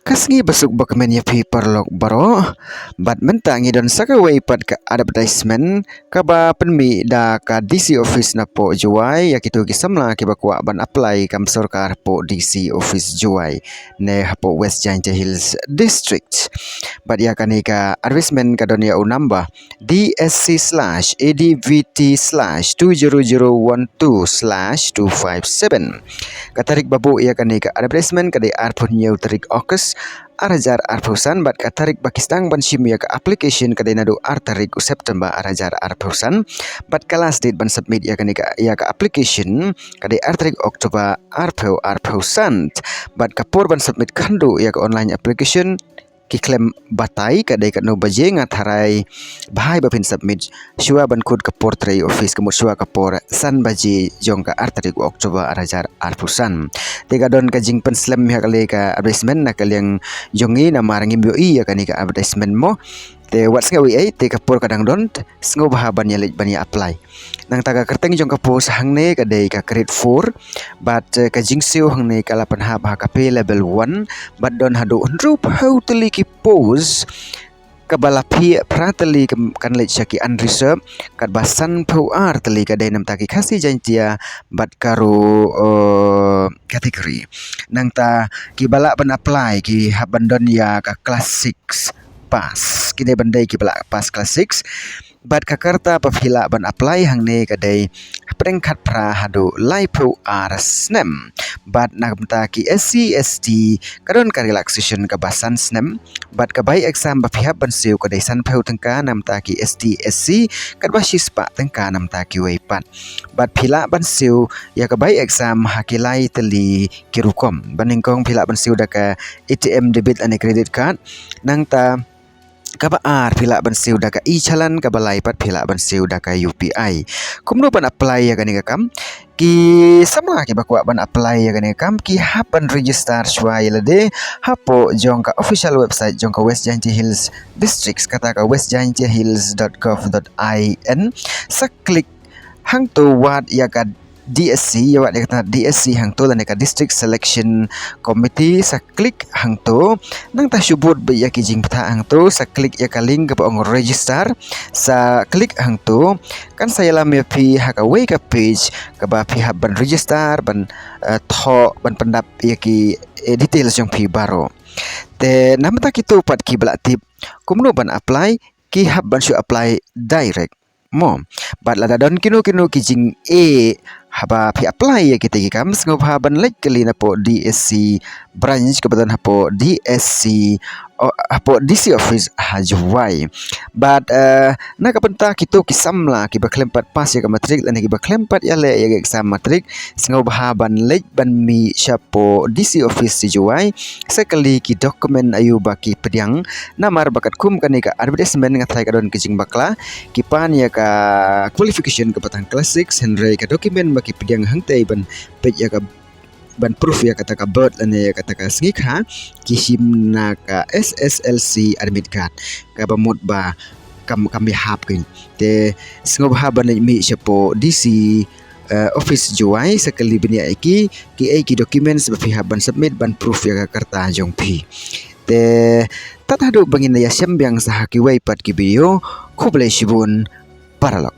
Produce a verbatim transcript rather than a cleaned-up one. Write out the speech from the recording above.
Ka sngi basuk bakmen ïa phi paralok baroh. Bad mynta ngi don sa kawei pat ka advertisement kaba pynmih da ka D C office napoh Jowai ïa kito ki samla kiba kwah ban apply kam sorkar hapoh D C office Jowai ne hapoh West Jaintia Hills District. Bad ïa kane ka advertisement ka don ïa u number D S C slash A D V T slash two zero zero one two slash two five seven. Ka tarik ba buh ïa kane ka advertisement ka dei arphew hynñiew tarik August ar hajar arphew san, bad ka tarik ba ki sdang ban shim ïa ka application ka dei naduh ar tarik u September ar hajar arphew san, bad ka last date ban submit ïa kane ka, ïa ka application ka dei ar tarik October arphew arphew san, bad ka por ban submit kynduh ïa ka online application ki khlem batai ka dei katno baje. Nga tharai bha ïa ba phin submit shuwa ban kut ka por trei office, ka mut shuwa ka por san baje jong ka ar tarik October ar hajar arphew san. Te ka don ka jingpynslem ïa kane ka advertisement na ka liang jong ngi namar ngim ïohi ïa kane ka advertisement mo. Te wat sngew ei ei, te ka por ka dang don, sngewbha ban ïa leit ban ïa apply. Nangta ka kyrteng jong ka post hangne ka dei ka grade four, bad, eh, ka jingsiew hangne ka la pynhap ha ka pay level one, bad don haduh hynriewphew tylli ki post, kaba la phiah phra tylli kan leit sha ki unreserved, katba sanphew ar tylli ka dei namta ki Khasi Jaintia bad Garo, eh, category. Nangta kiba lah ban apply ki hap ban don ïa ka class six pass. Ki dei ban dei kiba lah pass class six. Bad ka karta ba phi lah ban apply hangne ka dei hapdeng khatphra haduh laiphew ar snem. Bad namta ki S C S T ka don ka relaxation kaba san snem. Bad ka bai exam ba phi hap ban siew ka dei sanphew tyngka, namta ki S T S C katba shispah tyngka namta kiwei pat. Bad phi lah ban siew ïa ka bai exam ha ki lai tylli ki rukom. Banyngkong phi lah ban siew da ka A T M debit lane credit card. Nangta kaba ar phi lah ban siew da ka e-challan, kaba lai pat phi lah ban siew da ka U P I. Kumno ban apply ïa kane ka kam? Ki samla kiba kwah ban apply ïa kane ka kam ki hap ban register shuwa ïa lade hapoh jong ka official website jong ka West Jaintia Hills District, kata ka west jaintia hills dot gov dot I N. Sa klik hangto, wad ïa ka D S C, ïa wad ïa kata D S C hangto lane ka District Selection Committee, sa klik hangto. Nangta shu bud beit ïa ki jingbthah hangto, sa klik ïa ka link kaba ong register, sa klik hangto. Kan sa ïalam ïa phi ha kawei ka page kaba phi hap ban register, ban, eh, thoh, ban pyndap ïa ki, eh, details jong phi baroh. Te namar kito pat kiba la tip kumno ban apply, ki hap ban shu apply direct mo. Bad lada don kino kino ki jingeh haba phi apply ïa kita ki kam, sngewbha ban leit kylli napoh D S C branch kaba don hapoh D S C, o, hapoh D C office ha Jowai. Bad, eh, na ka bynta kito ki samla kiba khlem pat pass ïa ka matric lane kiba khlem pat ïaleh ïa ka exam matric, sngewbha ban leit ban mih shapoh D C office Jowai, sa kylli ki document aïu ba ki pdiang. Namar ba katkum kane ka advertisement nga tharai ka don ki jingbakla, ki pan ïa ka qualification kaba tang class six, hynrei ka document ba ki pdiang hangtei ban peit ïa ka, ban proof ïa kata ka birth lane ïa kata ka sngi kha, ki shim na ka S S L C admit card, kaba mut ba kam, kam ïahap kein. Te sngewbha ban leit mih shapoh D C, eh, office Jowai, sa kylli bniah ïa ki, kiei ki documents ba phi hap ban submit ban proof ïa ka karta jong phi. Te tad haduh ba ngin ïashem biang sa ha kiwei pat ki video, khublei shibun paralok.